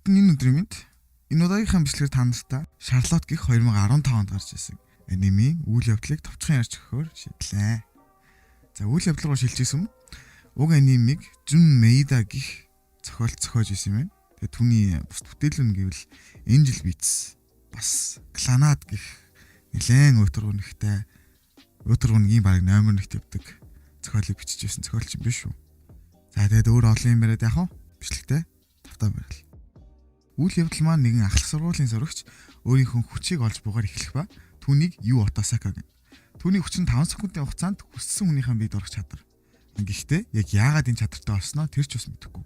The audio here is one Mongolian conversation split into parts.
Бүхэн энэ өдрийн мэнд энэ удаагийнхаа бичлэгээр та нартай Шарлот гэх 2015 онд гарч ирсэн анимийн үйл явдлыг товчхон ярьж өгөхөөр шийдлээ. За, үйл явдал руу шилжижсэн юм. Уг анимыг Жун Мэйда гэх зохиолч зохиож исэн юм байна. Тэгээ түүний бус бүтээл нь гэвэл Angel Beats, бас Clannad гэх нэлээд уйтар үнэхтэй, уйтар үнгийн баг номер 1-т явдаг зохиолыг бичиж байсан зохиолч юм биш үү. За, тэгээд өөр олон юм яриад яах вэ? Бичлэгтэй тавтаа барил. Үйл явдал маань нэгэн ахлах сургуулийн сурагч өөрийнхөө хүчийг олж бугаар эхлэх ба түүнийг Ю Отосака гэнэ. Түүний хүч нь 5 секундын хугацаанд хүссэн хүнийхээ биед орох чадвар. Гэхдээ яг яагаад энэ чадвартай олсноо тэр ч бас мэдэхгүй.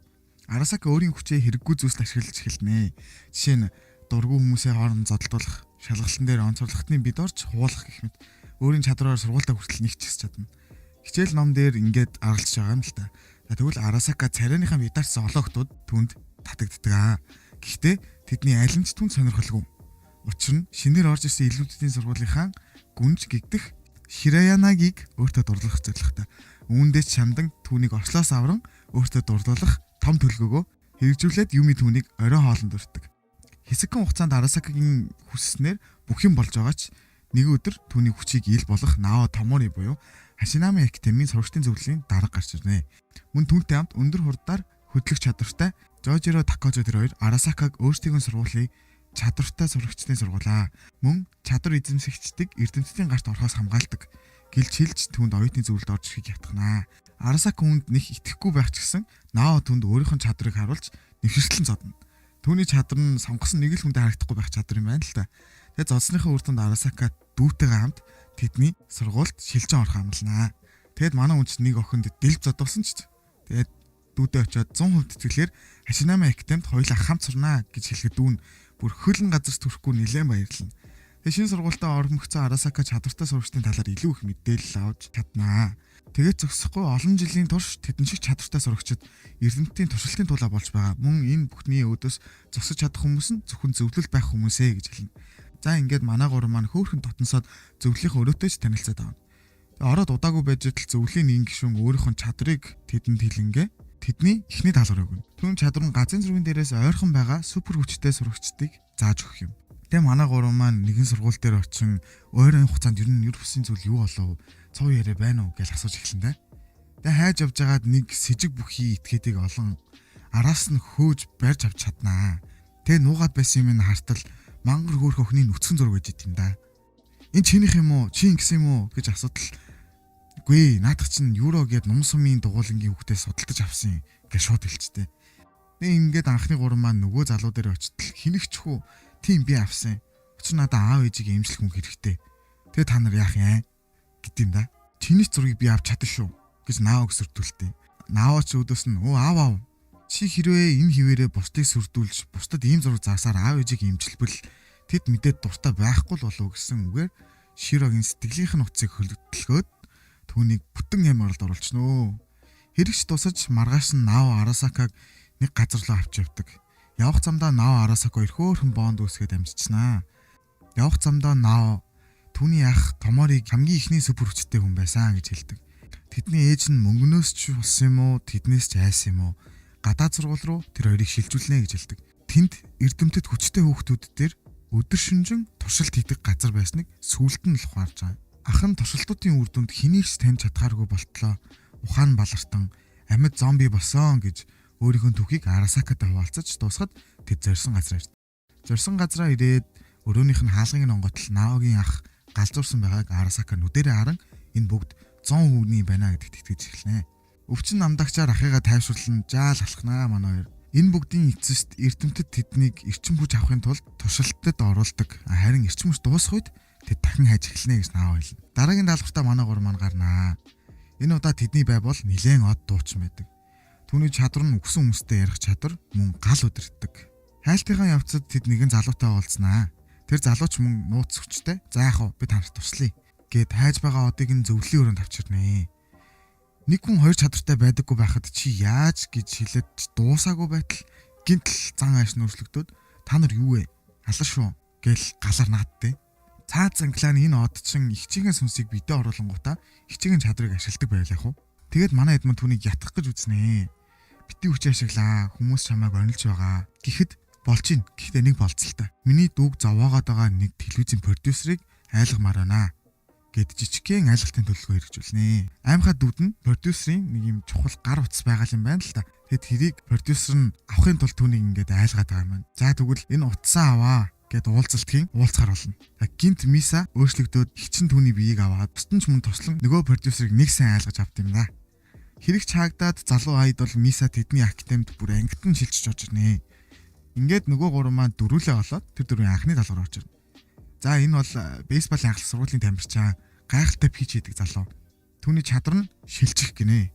Арасака өөрийн хүчээ хэрэггүй зүйлсд ашиглаж эхэлнэ. Жишээ нь дургүй хүмүүсээ хооронд зодолдуулах, шалгалтын дээр онцорлохтны бид орж хуулах гэх мэт өөрийн чадвараар сургуультай хүртэл нэг ч хэсэж чадна. Хичээл ном дээр ингээд аргалж байгаа юм л та. За, тэгвэл Арасака царайныхаа бидарсан олоогтууд түнд татагддаг аа. Гэхдээ тэдний аль нь ч түнд сонирхолгүй. Учир нь шинээр орж ирсэн илүүдийн сургуулийнхаа гүнж гэгдэх Хираянагийг өөртөө дурлах зорилготой. Үүндээ ч шамдан түүнийг ослоос авран өөртөө дурлуулах том төлгөөгөө хэрэгжүүлээд Юми түүнийг оройн хоолнд урьдаг. Хэсэгхэн хугацаанд Арасакагийн хүсснээр бүх юм болж байгаа ч нэг өдөр түүний хүчийг ил болох Нао Томори буюу Хашинами Академийн сурагчдын зөвлөлийн дарга гарч ирнэ. Мөн түүнтэй хамт өндөр хурдаар хөдлөх чадвартай Жожиро Такожо тэр хоёр Арасакаг өөрсдийнхөө сургуулийн чадвартай сурагчдын сургуулаа. Мөн чадвар эзэмшигчдийг эрдэмтдийн гарт орохоос хамгаалдаг гэлж хэлж түүнд оюутны зөвлөлд орж ирэхийг ятгана. Арасака үүнд нэг итгэхгүй байх ч гэсэн Нао түнд өөрийнх нь чадварыг харуулж нэвширтлэн зодно. Түүний чадвар нь сонгосон нэг л хүндээ харагдахгүй байх чадвар юм байна л та. Тэгээ зодсныхаа үр дүнд Арасака дүүтэйгээ хамт тэдний сургуульд шилжин орох амланаа. Тэгэд манай хүн чинь нэг охинд дэлб зодуулсан ч тэгээд дүүдээ очиод 100% тэтгэлээр Хашинами Академид хоёулаа хамт сурнаа гэж хэлэхэд дүү нь бүр хөлн газар төрөхгүй нэлээд баярлана. Тэгээ шинэ сургуультаа ормогцсон Арасака чадвартай сурагчдын талаар илүү их мэдээлэл авч чаднаа. Тэгээд зогсохгүй олон жилийн турш тэдэн шиг чадвартай сурагчид эрдэмтдийн туршилтын тулаа болж байгаа. Мөн энэ бүхний өөдөөс зогсож чадах хүмүүс нь зөвхөн зөвлөл байх хүмүүсээ гэж хэлнэ. За, ингээд манай гурван маань хөөхөн дотносоод зөвлөлийн өрөөтэй ч танилцаад авна. Тэгээ ороод удаагүй байж тал зөвлөлийн нэгэн гишүүн өөрийнх нь чадрыг тэдэнд хэлэнгээ тэдний эхний даалгаврыг өгнө. Түүн чадвар нь газрын зүрхэн дээрээс ойрхон байгаа супер хүчтэй сурагчдыг зааж өгөх юм. Тэгээ манай гурван маань нэгэн сургууль дээр очин ойрын хугацаанд ер нь ер бусын зүйл юу болов, цов яриа байна уу гэж асууж эхэлнэ дээ. Тэгээ хайж явж байгаад нэг сэжиг бүхий этгээдийг олон араас нь хөөж барьж авч чаднаа. Тэгээ нуугаад байсан юм нь хартал мангар хөөх охины нүцгэн зураг байж идэм да. Энэ чинийх юм уу? Чи ингэсэн юм уу гэж асуудал. Үгүй, наадах чинь Юро гээд нум сумын дугуулангийн хүүхдээс судалдаж авсан гэж шууд хэлчихдээ. Тэгээ ингээд анхны гурван маань нөгөө залуу дээр очтол хинэгч хүү тийм би авсан. Учир надаа аав ээжийг эмчлэх хүн хэрэгтэй. Тэгээ та нар яах юм гэдэм да. Чиний зургийг би авч чадсан шүү гэж Наог сөрдүүлтээ. Нао ч өөдөөс нь өө аав аав. Чи хэрвээ энэ хിവэрээ бусдыг сөрдүүлж бусдад ийм зураг заасаар аав ээжийг эмчилбэл тэд мэдээд дуртай байхгүй л болов гэсэн үгээр Широгийн сэтгэлийнх нь утсыг хөлөглөхөд түүнийг бүтэн эм оролд оруулчихнө. Хэрэгч тусаж маргааш нь Нао Арасакаг нэг газар руу авч явдаг. Явах замдаа Нао Арасака хоёр хөөрхөн бонд үүсгээд амжичнаа. Явах замдаа Нао түүний ах Томориг хамгийн ихний супер хүчтэй хүн байсан гэж хэлдэг. Тэдний ээж нь мөнгнөөс ч болсон юм уу, тэднээс ч айсан юм уу? Гадаад сургууль руу тэр хоёрыг шилжүүлнэ гэж хэлдэг. Тэнд эрдэмтэд хүчтэй хүүхдүүд дээр өдөр шөнөжин туршилт хийдэг газар байсныг сүүлд нь л ухаарж байгаа. Ах нь туршилтуудын үр дүнд хэнийг ч таньж чадхааргүй болтлоо ухаан балартан амьд зомби болсон гэж өөрийнхөө түүхийг Арасакатай хуваалцаж дуусахад тэд зорьсон газар ирд. Зорьсон газараа ирээд өрөөнийх нь хаалгыг нь онгойтол Наогийн ах галзуурсан байгааг Арасака нүдэрээ харан энэ бүгд 100 хүүний байна гэдэгт итгэж эхэлнэ. Өвчин намдагчаар ахыгаа тайвшруулан жаал алхнаа манай хоёр. Энэ бүгдийн эцэст эрдэмтэд тэднийг эрчим хүч авахын тулд туршилтад оруулдаг. Харин эрчим хүч дуусах үед тэд дахин хайж эхэлнэ гэж Нао хэлнэ. Дараагийн даалгавртаа манай гурван маань гарнаа. Энэ удаа тэдний бай бол нилээн од дуучин байдаг. Түүний чадвар нь үхсэн хүмүүстэй ярих чадвар, мөн гал удирддаг. Хайлтынхаа явцад тэд нэгэн залуутай уулзнаа. Тэр залууч мөн нууц хүчтэй. За, яах вэ? Би танарт туслая гэд хайж байгаа одыг нь зөвлөлийн өрөөнд авчирнэ. Нэг хүн хоёр чадвартай байдаггүй байхад чи яаж гэж хэлээд дуусаагүй байтал гинтл зан ааш нөөцлөгдөөд та нар юу вэ? Алан шүү гэл галаар наадтыг. Цаад занглааны энэ од чин эгчийн сүнсийг бидээ оруулангуудаа эгчийн чадрыг ашигладаг байлаа хуу. Тэгээд манай эдмэн түүнийг ятгах гэж үзнэ. Бити хүч ашиглаа. Хүмүүс чамайг онилж байгаа. Гэхэд Болж ийн. Гэхдээ нэг болцолтой. Миний дүүг зовоогоод байгаа нэг телевизийн продюсерыг айлгамаар байна гэд жижигхэн айлгалтын төлөвлөгөө хэрэгжүүлнэ. Аймхаа дүүд нь продюсерийн нэг юм чухал гар утас байгаа юм байна л та. Тэгэд тэрийг продюсер нь авахын тулд түүнийг ингээд айлгаад байгаа юм байна. За тэгвэл энэ утсаа аваа гэд уулзалтгийн уулзахар болно. Гинт Миса өөрчлөгдөөд хичин түүний биеийг аваад бусдын ч мөн туслан нөгөө продюсерыг нэг сайн айлгаж авд юм да. Хэрэг чаагдаад залуу аяд бол Миса тэдний академид бүр ангитан шилжиж орж ирнэ. Ингээд нөгөө гурван маань дөрүүлээ олоод тэр дөрвийн анхны даалгавар орж ирнэ. За энэ бол бейсболын анхлах сургуулийн тамирчаа гайхалтай pitch хийдэг залуу. Түүний чадвар нь шилжих гинэ.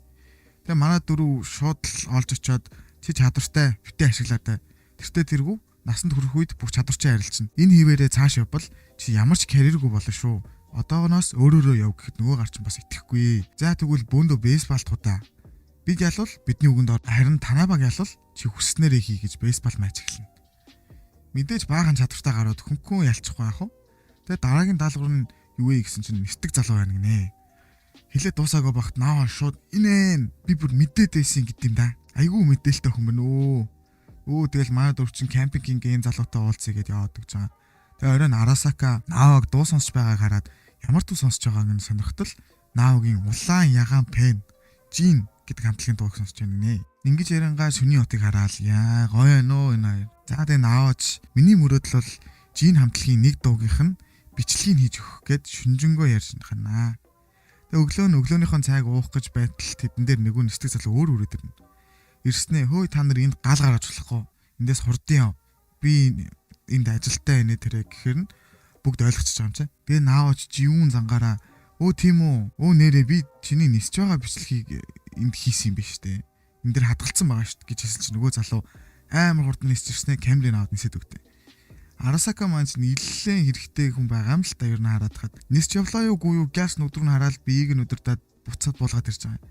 Тэгээ манай дөрөв шууд л олж очиод чи чадвартай битээ ашиглаатай. Тэртээ тэргүй насанд хүрэх үед бүх чадвар чи арилжна. Энэ хിവэрээ цааш явбал чи ямар ч карьергүй болно шүү. Одоогоноос өөрөөрөө яв гэхэд нөгөө гар чинь бас итгэхгүй. За тэгвэл бөөндөө бейсбол тудаа. Бид ялвал бидний үгэнд ор, харин танаа баг ялвал чи хүснээрээ хий гэж бейсбол матч эхэлнэ. Мэдээж баахан чадвартай гарууд хөнгөн ялчихгүй яах вэ? Тэгээ дараагийн даалгавар нь юу вэ гэсэн чинь нисдэг залуу байна гинэ. Хилээ дуусаагүй багт нааваа шууд инэн би бүр мэдээд байсан гэдэм да. Айгүй мэдээлтэй хүн байна өө. Өө тэгэл манай дөрв чин camping ийн залуутай уулзъя гэд яваад өгч байгаа. Тэгээ оройн Арасака Нааваг дуу сонсож байгааг хараад ямар дуу сонсож байгааг нь сонирхтол Наавагийн улаан ягаан пен Жин гэдэг хамтлагийн дууг сонсож байна гинэ. Ингэж яриангаа шөнийн хотыг хараал яа гоё нөө энэ хоёр. За тэгээ Наавач миний мөрөөдөл бол Жин хамтлагийн нэг дуугийнх нь бичлэгийг хийж өгөх гээд шүнжэнгөө ярьж ханаа. Тэгээ өглөө нь өглөөнийхөө цайг уух гэж байтал тэдэн дээр нэгүн нисдэг залуу өөр үрээд ирнэ. Ирснээ хөөе та нар энд гал гаргаж болохгүй. Эндээс хурдан яв. Би энд ажилтаа инэ тэрэ гэхэр нь бүгд ойлгочихж байгаа юм чи. Тэгээ наавч чи юун зангаараа өө тийм үү? Өө нэрээ би чиний нисэж байгаа бичлэгийг энд хийсэн юм биш үү? Энд дэр хадгалцсан байгаа шүү дээ гэж хэлсэн чинь нөгөө залуу амар хурдан нисэж ирснээ камерыг аваад нисээд өгдөө. Арасака маань ч нэлээд хэрэгтэй хүн байгаа юм л та ер нь хараад хад. Нисч явлаа юу гүй юу гяс нүдэр нь хараад биеийг нь өдөртөөд буцаад буулгаад ирж байгаа юм.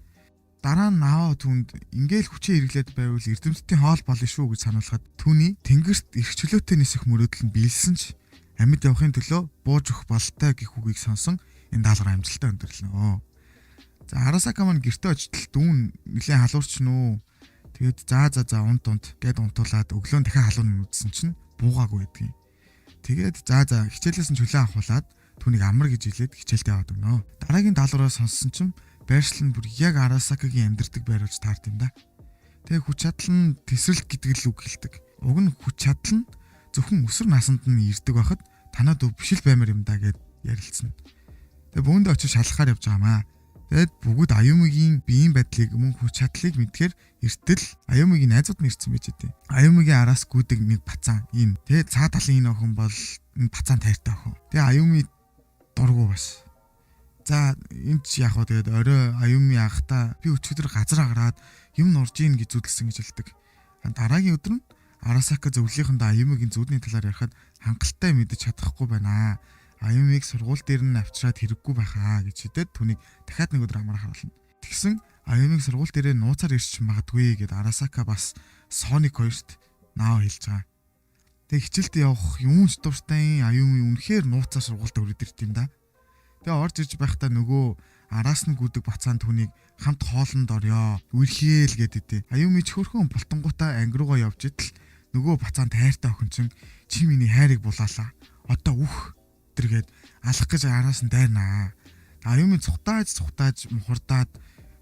Дараа нь наваа түнд ингээл хүчээ хэрэглээд байвал эрдэмтдийн хоол болно шүү гэж сануулхад түүний тэнгэрт эрх чөлөөтэй нисэх мөрөөдөл нь биелсэн ч амьд явахын төлөө бууж өгөх бололтой гэх үгийг сонсон энэ даалгавар амжилттай өндөрлөнө. За Арасака маань гэртээ очтол дүүн нэлээд халуурч нүү. Тэгээд за за за унт унт гэд унтуулад өглөө нь дахиад халуун нүдсэн чинь буугаагүй байдгийг. Тэгээд за за хичээлээс нь чөлөө авахуулаад түүнийг амар гэж хэлээд хичээлдээ аваад өгнө. Дараагийн даалгавраа сонссон чинь байршил нь бүр яг Арасакагийн амьдардаг байр болж таард юм да. Тэгээ хүч чадал нь тэсрэлт гэдэг л үг хэлдэг. Уг нь хүч чадал нь зөвхөн өсвөр насанд нь ирдэг байхад танад биш л баймар юм да гэд ярилцсан. Тэгээ бөөндөө очиж шалгахаар явж байгаамаа. Тэгээд бүгд Аюмигийн биеийн байдлыг мөн хүч чадлыг мэдхээр эртэл Аюмигийн найзууд нь ирсэн байж тээ. Аюмигийн араас гүйдэг нэг бацаан энэ. Тэгээд цаа талын энэ охин бол энэ бацаан тайртай охин. Тэгээ Аюми дургу бас. За энд ч яг хөө тэгээд орой Аюми ахта би өчигдөр газар агараад юм нурж ийн гэж зүдэлсэн гэж хэлдэг. Дараагийн өдөр нь Арасака зөвлөлийнхөндөө Аюмигийн зүудний талаар ярихад хангалттай мэдэж чадахгүй байна. Аюмиг сургууль дээр нь авчираад хэрэггүй байхаа гэж шидэд түүнийг дахиад нэг өдөр амрах харуулна. Тэгсэн Аюмиг сургууль дээрээ нууцаар ирчих магадгүй гэд Арасака бас Соник хоёрт наа хэлж байгаа. Тэгээ хичээлд явах юм ч дуртай Аюми үнэхээр нууцаар сургуульд өрөөд ирд юм да. Тэгээ орж ирж байхдаа нөгөө араас нь гүдэг бацаан түүнийг хамт хоолнд орё. Үерхиэл гэдэг. Аюми ч хөрхөн бултангуудаа анги руугаа явж идэл нөгөө бацаан тайртай охин чинь чи миний хайрыг булаалаа. Одоо үх тэргээд алах гэж араас нь дайрнаа. Аюми цухтааж цухтааж мухардаад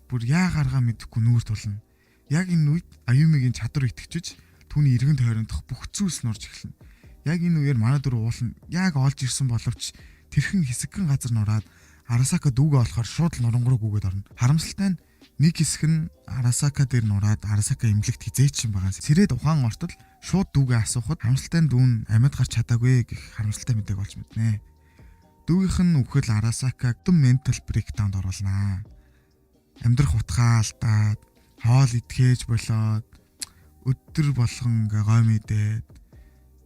бүр яа гаргаа мэдэхгүй нүүр тулна. Яг энэ үед Аюмигийн чадвар итгэжж түүний эргэн тойрондох бүх зүйлс нурж эхэлнэ. Яг энэ үеэр манай дөрөв уулна яг олж ирсэн боловч тэрхэн хэсэгхэн газар нураад Арасака дүүгээ олохоор шууд л нурангруу гүгээд орно. Харамсалтай нь нэг хэсэг нь Арасака дээр нураад Арасака эмнэлэгт хизээч юм байгаа. Сэрээд ухаан ортол шууд дүүгээ асуухад харамсалтай нь дүүн амьд гарч чадаагүй гэх харамсалтай мэдээг олж мэднэ. Дүүгийнх нь үхэл Арасака дүн mental breakdown-д оруулнаа. Амьдрах утгаа алдаад, хоол идэхээж болоод өдөр болгон ингээ гой мэдээд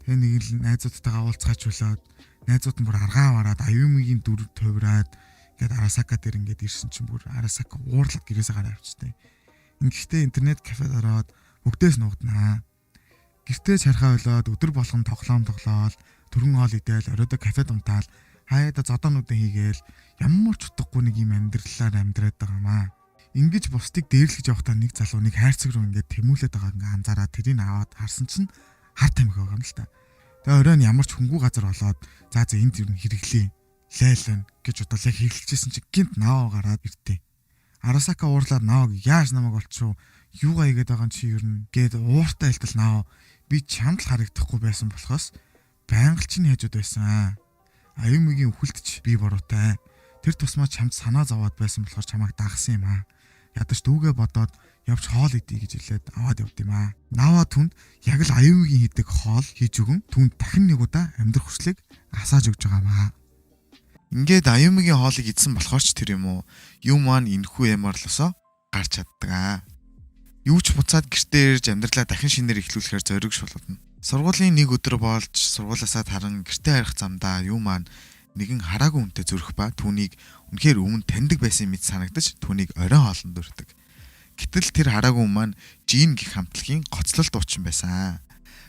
тэгээ нэг л найзуудтайгаа уулзгаач болоод найзууд нь бүр аргаа бараад Аюмигийн дүр тойроод ингээд Арасака дээр ингээд ирсэн чинь бүр Арасака уурлаад гэрээсээ гараа авчтай. Ингэхдээ интернет кафед ороод бүгдээс нуугднаа. Гэртээ чархаа болоод өдөр болгон тоглоом тоглоол, түргэн хоол идээл, оройдоо кафед унтаал, хаяада зодоонуудын хийгээл ямар ч утгагүй нэг юм амьдралаар амьдраад байгаа маа. Ингэж бусдыг дээрлэж явахдаа нэг залуу нэг хайрцаг руу ингээд тэмүүлээд байгааг ингээд анзаараад тэрийг аваад харсан чинь Хар тамхи байгаа юм л та. Тэгээ оройн ямар ч хөнгүү газар олоод за за энд ер нь хэрэглээ лайлан гэж бодоод яг хэрэглэжсэн чинь гинт Нао гараад ирдээ. Арасака уурлаад Наог яаж намайг олчихв? Юугаа игээд байгаа юм чи ер нь гээд ууртай айлтал Нао би чамд л харагдахгүй байсан болохоос байнга л чиний хажууд байсан. Аюмигийн үхэлд ч би буруутай. Тэр тусмаа чамд санаа зовоод байсан болохоор чамайг дагсан юм аа. Ядаж дүүгээ бодоод явж хоол идэ гэж хэлээд аваад явд юм аа. Наваа түнд яг л Аюмигийн хийдэг хоол хийж өгөн түнд дахин нэг удаа амьдрах хүслийг асааж өгч байгаа юм аа. Ингээд Аюмигийн хоолыг идсэн болохоор ч тэр юм уу, юу маань энэхүү ямарлосоо гарч чаддаг аа. Юу ч буцаад гэртээ ирж амьдралаа дахин шинээр эхлүүлэхээр зориг шулуудна. Сургуулийн нэг өдөр болж сургуулаасаа таран гэртээ харих замдаа юу маань нэгэн хараагүй үнтэй зүрх ба түүнийг үнэхээр өмнө таньдаг байсан мэт санагдаж түүнийг оройн хоолнд өртөг. Гэтэл тэр хараагүй маань Жин гих хамтлагийн гоцлол дуучин байсан.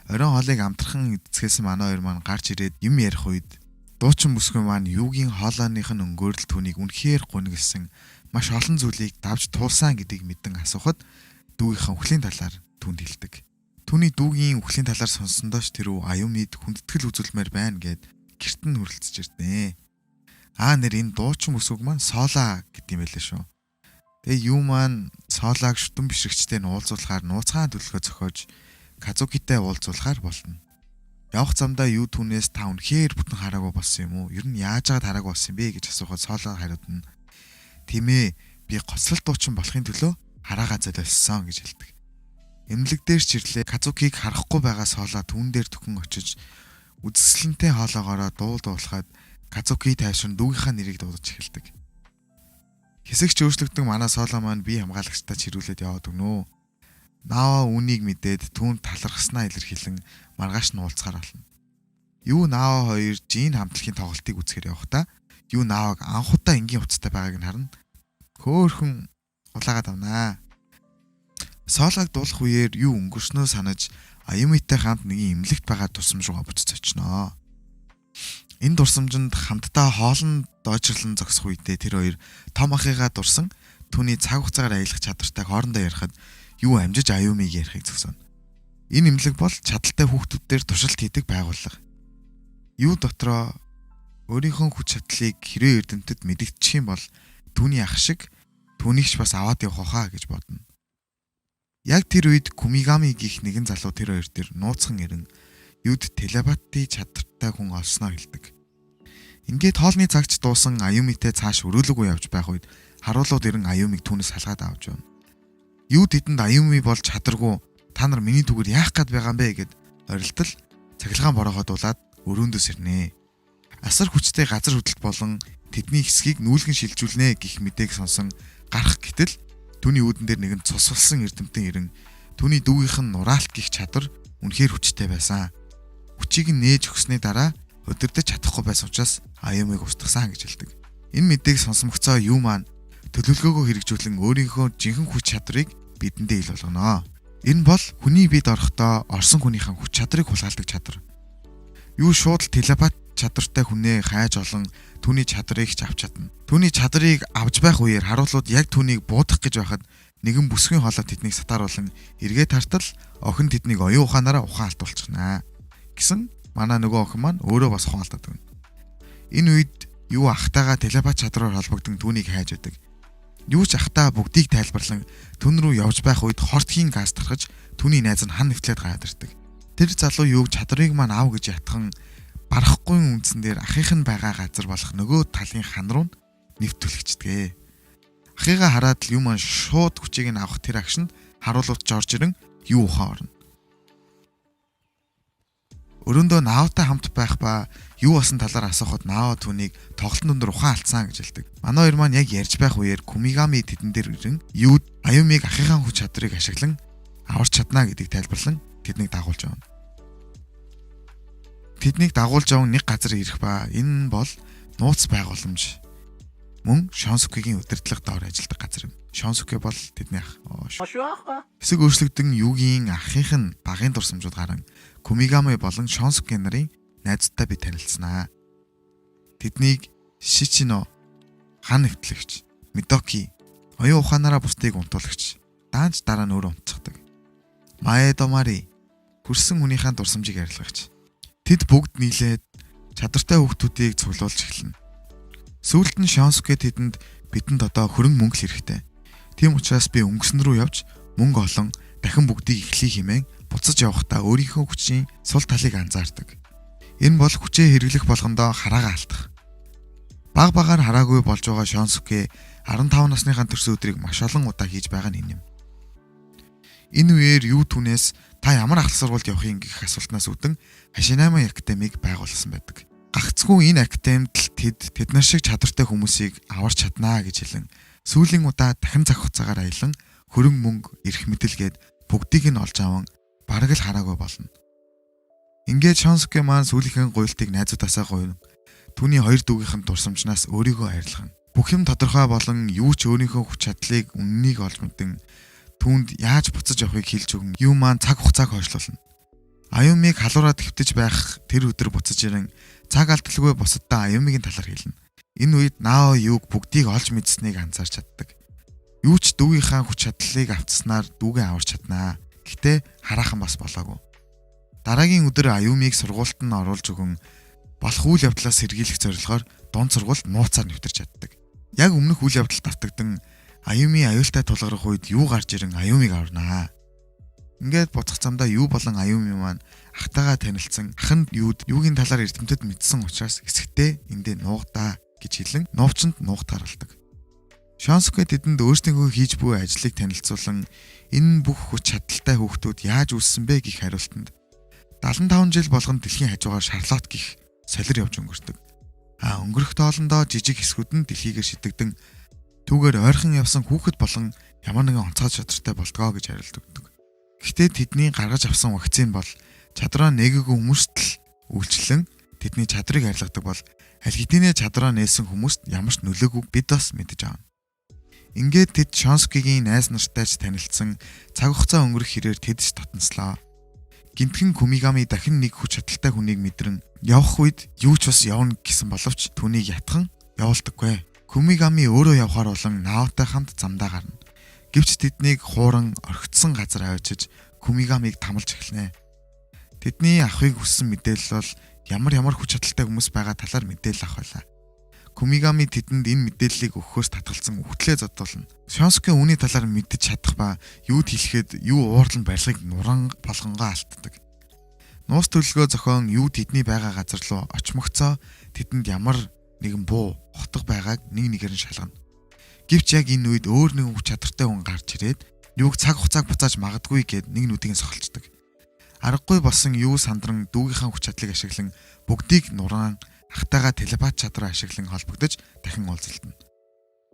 Оройн хоолыг амтрхан эцгээсэн манай хоёр маань гарч ирээд юм ярих үед дуучин бүсгүй маань юугийн хоолойных нь өнгөөр л түүнийг үнэхээр гунигласан маш олон зүйлийг давж туулсан гэдгийг мэдэн асуухад дүүгийнхээ үхлийн талаар түүнд хэлдэг. Түүний дүүгийн үхлийн талаар сонссондоо ч тэр үү Аюмид хүндэтгэл үзүүлмээр байна гэд гэрт нь хүрэлцэж ирдээ. Аа нэр энэ дуучин бүсгүйг маань Сола гэдэг юм байлээ шүү. Тэгээ юу маань Солаг шүтэн бишрэгчтэй нь уулзуулахаар нууцгаан төлөвлөгөө зохиож Казукитай уулзуулахаар болно. Явах замдаа юу түүнээс та үнэхээр бүтэн хараагүй болсон юм уу? Ер нь яаж яагаад хараагүй болсон юм бэ гэж асуухад Соло хариуд нь тийм ээ би гоцлол дуучин болохын төлөө хараагаа золиослсон гэж хэлдэг. Эмнэлэг дээр ч ирлээ Казукиг харахгүй байгаа Соло түүн дээр түхэн очиж үзэсгэлэнтэй хоолоогоороо дуул дуулахад Казуки тайвшран дүүгийнхаа нэрийг дуудаж эхэлдэг. Хэсэгч өөрчлөгдөн манай Соло маань бие хамгаалагчтай чирүүлээд яваад өгнө. Наава үүнийг мэдээд түүнд талархаснаа илэрхийлэн маргааш нь уулзахаар болно. Юу Наава хоёр Жин хамтлагийн тоглолтыг үзэхээр явахдаа юу Нааваг анх удаа энгийн хувцастай байгааг нь харна. Хөөхөн улаагаад авнаа. Солог дуулах үеэр юу өнгөрснөө санаж Аюмитай хамт нэгэн эмнэлэгт байгаа дурсамж руугаа буцаж очиноо. Энэ дурсамжинд хамтдаа хоолн доожрлон зогсох үедээ тэр хоёр том ахыгаа дурсан түүний цаг хугацаагаар аялах чадвартай хоорондоо ярихад юу амжиж Аюмиг ярихыг зогсооно. Энэ эмнэлэг бол чадaltaй хүүхдүүд дээр туршилт хийдэг байгууллага. Юу дотроо өөрийнхөө хүч чадлыг хэрвээ эрдэмтэд мэдэгдчих юм бол түүний ах шиг түүнийг ч бас аваад явах хаа гэж бодно. Яг тэр үед Кумигами гих нэгэн залуу тэр хоёр дээр нууцхан ирэн юуд телепати чадвартай хүн олсноо хэлдэг. Ингээд хоолны цагч дуусан Аюмитэй цааш өрөөлөгүй явж байх үед харуулууд ирэн Аюмиг түүнээс салгаад авч явна. Юу тэдэнд Аюми болж чадаргүй та нар миний түгээр яах гээд байгаа юм бэ гэд орилтол цахилгаан бороогоо дуулаад өрөөндөөс ирнэ. Асар хүчтэй газар хөдлөлт болон тэдний хэсгийг нүүлгэн шилжүүлнэ гих мэдээг сонсон гарах гэтэл түүний үүдэн дээр нэгэн цусвалсан эрдэмтэн ирэн түүний дүүгийнх нь нураалт гих чадвар үнэхээр хүчтэй байсан. Хүчийг нь нээж өгсөний дараа удирдах чадахгүй байсан учраас Аюмиг устгасан гэж хэлдэг. Энэ мэдээг сонсомгцоо юу маань төлөвлөгөөгөө хэрэгжүүлэн өөрийнхөө жинхэнэ хүч чадрыг бидэндээ ил болгоно. Энэ бол хүний бид орохдоо орсон хүнийхэн хүч чадрыг хулгайлдаг чадвар. Юу шууд л телепат чадвартай хүнээ хайж олон түүний чадрыг ч авч чадна. Түүний чадрыг авч байх үеэр харуулууд яг түүнийг буудах гэж байхад нэгэн бүсгүй хоолой тэднийг сатааруулан эргээ тартал охин тэднийг оюун ухаанаараа ухаан алдуулчихна. Гэсэн манай нөгөө охин маань өөрөө бас ухаан алдаад өгнө. Энэ үед юу ахтайгаа телепат чадраар холбогдсон түүнийг хайж байдаг. Юу ч ахтаа бүгдийг тайлбарлан түн рүү явж байх үед хортхийн газ тархаж түүний найз нь хан нэвтлээд гараад ирдэг. Тэр залуу юуг чадрыг маань ав гэж ятхан барахгүй үндсэн дээр ахих нь байгаа газар болох нөгөө талын хан руу нэвтүүлэгчдэг. Ахыгаа хараад л юм маань шууд хүчийг нь авах тэр агшинд харуулууд ч орж ирэн юу ухаан орно. Өрөөндөө Наавтай хамт байх ба юу болсон талаар асуухад Наава түүнийг тоглолтын дундор ухаан алдсан гэж хэлдэг. Манай хоёр маань яг ярьж байх үеэр Кумигами тэдэн дээр ирэн юу Аюмиг ахихаа хүч чадрыг ашиглан аварч чадна гэдгийг тайлбарлан тэднийг дагуулж явна. Тэднийг дагуулж яван нэг газар ирэх ба энэ нь бол нууц байгууламж. Мөн Шонсукигийн удирдлага доор ажилладаг газар юм. Шонсуки бол тэдний ах. Хэсэг өөрчлөгдөн юугийн ахынх нь багын дурсамжууд гарan Кумигами болон Шонсуки нарын найзуудтай би танилцсанаа. Тэднийг Шичино хан нэвтлэгч, Мидоки оюун ухаанаараа бусдыг унтуулагч, даанч дараа нь өөрөө унтцдаг. Маэдомари Хүрсэн хүнийхээ дурсамжийг арилгагч. Тэд бүгд нийлээд чадвартай хүүхдүүдийг цуглуулж эхэлнэ. Сүүлд нь Шонсуке тэдэнд бидэнд одоо хөрөнгө мөнгө л хэрэгтэй. Тийм учраас би өнгөсөн рүү явж мөнгө олон дахин бүгдийг эхлэе хэмээн буцаж явахдаа өөрийнхөө хүчийн сул талыг анзаардаг. Энэ бол хүчээ хэрэглэх болгондоо хараагаа алдах. Баг багаар хараагүй болж байгаа Шонсуке 15 насныхаа төрсөн өдрийг маш олон удаа хийж байгаа нь энэ юм. Энэ үеэр юу түнээс та ямар ахлах сургуульд явах юм гэх асуултнаас үүдэн Хашинама академиг байгуулсан байдаг. Гагцгүй энэ академид л тэд тэд нар шиг чадвартай хүмүүсийг аварч чаднаа гэж хэлэн сүүлийн удаа дахин цаг хугацаагаар аялан хөрөнгө мөнгө эрх мэдэл гээд бүгдийг нь олж аван бараг л хараагүй болно. Ингээд Шонсуке маань сүүлийнхэн гуйлтыг найзуудаасаа гуйна. Түүний хоёр дүүгийнх нь дурсамжнаас өөрийгөө арилгана. Бүх юм тодорхой болон юу ч өөрийнхөө хүч чадлыг үннийг олж мэдэн түүнд яаж буцаж явахыг хэлж өгөн юу маань цаг хугацааг хойшлуулна. Аюмиг халуураа твтэж байх тэр өдөр буцаж ирэн цаг алдалгүй бусаддаа Аюмигийн талаар хэлнэ. Энэ үед Нао юуг бүгдийг олж мэдсэнийг анзаарч чаддаг. Юу ч дүүгийнхаа хүч чадлыг автснаар дүүгээ аварч чаднаа. Гэтэ хараахан бас болоогүй. Дараагийн өдөр Аюмиг сургуульд нь оруулж өгөн болох үйл явдлаас сэргийлэх зорилгоор дунд сургуульд нууцаар нэвтэрч чаддаг. Яг өмнөх үйл явдалд автагдан Аюми аюултай тулгарх үед юу гарч ирэн Аюмиг аварнаа. Ингээд буцах замдаа юу болон Аюми маань ахтайгаа танилцсан ах нь юуд юугийн талаар эрдэмтэд мэдсэн учраас хэсэгтээ эндээ нуугдаа гэж хэлэн нуувчанд нуугд гаргалдаг. Шонсуке тэдэнд өөрсдийнхөө хийж буй ажлыг танилцуулан энэ бүх хүч чадалтай хүүхдүүд яаж үүссэн бэ гэх хариултанд 75 жил болгон дэлхийн хажуугаар Шарлот гих солир явж өнгөрдөг. А өнгөрөх тоолондоо жижиг хэсгүүд нь дэлхийгээр шидэгдэн түүгээр ойрхон явсан хүүхэд болон ямар нэгэн онцгой чадвартай болдгоо гэж хариулт өгдөг. Гэхдээ тэдний гаргаж авсан вакцин бол чадраа нээгээгүй хүмүүст л үйлчлэн тэдний чадрыг арилгадаг бол аль хэдийнэ чадраа нээсэн хүмүүст ямар ч нөлөөгүй бид бас мэдэж авна. Ингээд тэд Шонскигийн найз нартай ч танилцсан цаг хугацаа өнгөрөх хэрээр тэд ч татанслаа. Гинтхэн Кумигами дахин нэг хүч чадалтай хүнийг мэдрэн явах үед юу ч бас явна гэсэн боловч түүнийг ятхан явуулдаггүй. Кумигами өөрөө явхаар болон Наотай хамт замдаа гарна. Гэвч тэднийг хууран орхитсон газар авчиж Кумигамиг тамалж эхэлнэ. Тэдний авахыг хүссэн мэдээлэл бол ямар ямар хүч чадалтай хүмүүс байгаа талаар мэдээлэл авах байлаа. Кумигами тэдэнд энэ мэдээллийг өгөхөөс татгалзан үхтлээ зодуулна. Шонсуке үүний талаар мэдэж чадах ба юуд хэлэхэд юу уурлан барилгыг нуран болгонгоо алддаг. Нуус төлөлгөө зохион юу тэдний байгаа газар руу очмогцоо тэдэнд ямар нэгэн буу хотго байгааг нэг нэгээр нь шалгана. Гэвч яг энэ үед өөр нэгэн хүч чадвартай хүн гарч ирээд юуг цаг хугацааг буцааж магадгүй гэд нэг нүдийг нь сохолцдог. Аргагүй болсон юу сандран дүүгийнхаа хүч чадлыг ашиглан бүгдийг нуран ахтайгаа телепат чадвараа ашиглан холбогдож дахин уулзалтна.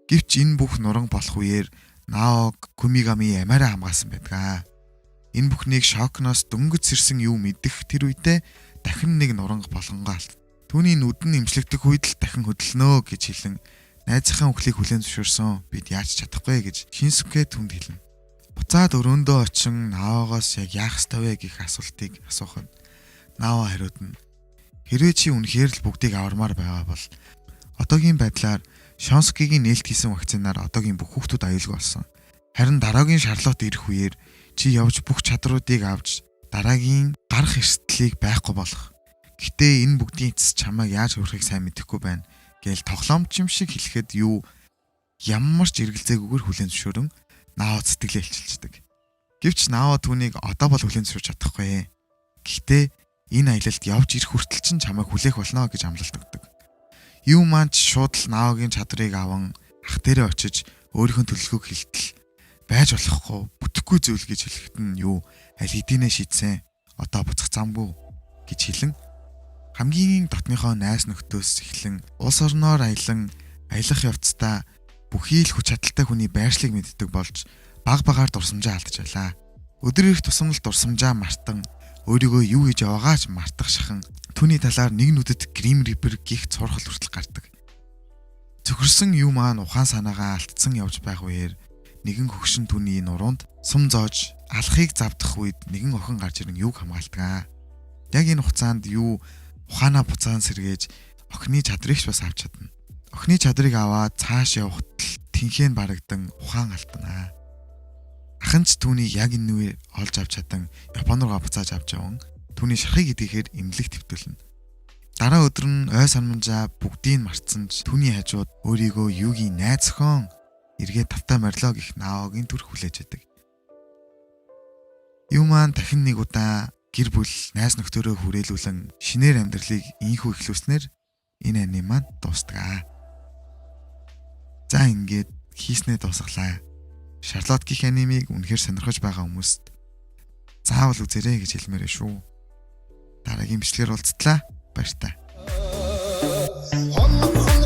Гэвч энэ бүх нуран болох үеэр Наог Кумигами амиараа хамгаалсан байдаг. Энэ бүхнийг шокноос дөнгөж сэрсэн юу мэдэх тэр үедээ дахин нэг нуранга болгонгоо алт. Түүний нүд нь имжлэгдэх үед л дахин хөдөлнө гэж хэлэн найзынхаа үхлийг хүлээн зөвшөөрсөн. Бид яаж чадахгүй гэж Шинсүкэ түнд хэлнэ. Буцаад өрөөндөө очин Наогоос яг яах ёстой вэ гэх асуултыг асуухад Нао хариуд нь хэрвээ чи үнэхээр л бүгдийг авармаар байгаа бол одоогийн байдлаар Шонскигийн нээлт хийсэн вакцинаар одоогийн бүх хүүхдүүд аюулгүй болсон. Харин дараагийн Шарлот ирэх үеэр чи явж бүх чадруудыг авч дараагийн гарах эрсдлийг байхгүй болох. Гэтэ энэ бүгдийн эцэс чамайг яаж хүрхийг сайн мэдэхгүй байна гээл тоглоомч юм шиг хэлэхэд юу ямар ч эргэлзээгүйгээр хүлээн зөвшөөрөн Нао сэтгэлээ илчилждэг. Гэвч Нао түүнийг одоо бол хүлээн зөвшөөрч чадахгүй. Гэхдээ энэ аялалд явж ирэх хүртэл чинь чамайг хүлээх болно гэж амлалт өгдөг. Юу маань ч шууд л Наогийн чадрыг аван ах дээрээ очиж өөрийнхөө төлөвлөгөөг хэлтэл байж болохгүй бүтэхгүй зүйл гэж хэлэхэд нь юу аль хэдийнэ шийдсэн. Одоо буцах замгүй гэж хэлэн хамгийн дотныхоо найз нөхдөөс эхлэн улс орноор аялан аялах явцдаа бүхий л хүч чадалтай хүний байршлыг мэддэг болж баг багаар дурсамжаа алдаж байлаа. Өдөр ирэх тусам л дурсамжаа мартан өөрийгөө юу хийж яваагаа ч мартах шахан түүний талаар нэг нүдэд Grim Reaper гих цуурхал хүртэл гардаг. Цөхөрсөн юм маань ухаан санаагаа алдсан явж байх үеэр нэгэн хөгшин түүний нуруунд сум зоож алхахыг завдах үед нэгэн охин гарч ирэн юуг хамгаалдаг. Яг энэ хугацаанд юу ухаанаа буцаан сэргээж охины чадрыг ч бас авч чадна. Охины чадрыг аваад цааш явахад л тэнхэн барагдан ухаан алдана. Ах нь ч түүнийг яг энэ үеэр олж авч чадан Япон руугаа буцааж авч яван түүний шархыг идэхээр эмнэлэг твтүүлнэ. Дараа өдөр нь ой санамжаа бүгдийг мартсан ч түүний хажууд өөрийгөө Югийн найз охин эргээд тавтай морилоо гэх Наогийн төрх хүлээж байдаг. Ю маань дахин нэг удаа гэр бүл найз нөхдөөрөө хүрээлүүлэн шинээр амьдралыг ийнхүү эхлүүлснээр энэ аниме маань дуустдаг. За, ингээд хийснээ дуусгалаа. Шарлот гэх анимыг үнэхээр сонирхож байгаа хүмүүст заавал үзээрэй гэж хэлмээр шүү. Дараагийн бичлэгээр уулзтлаа. Баяртай. Хоног.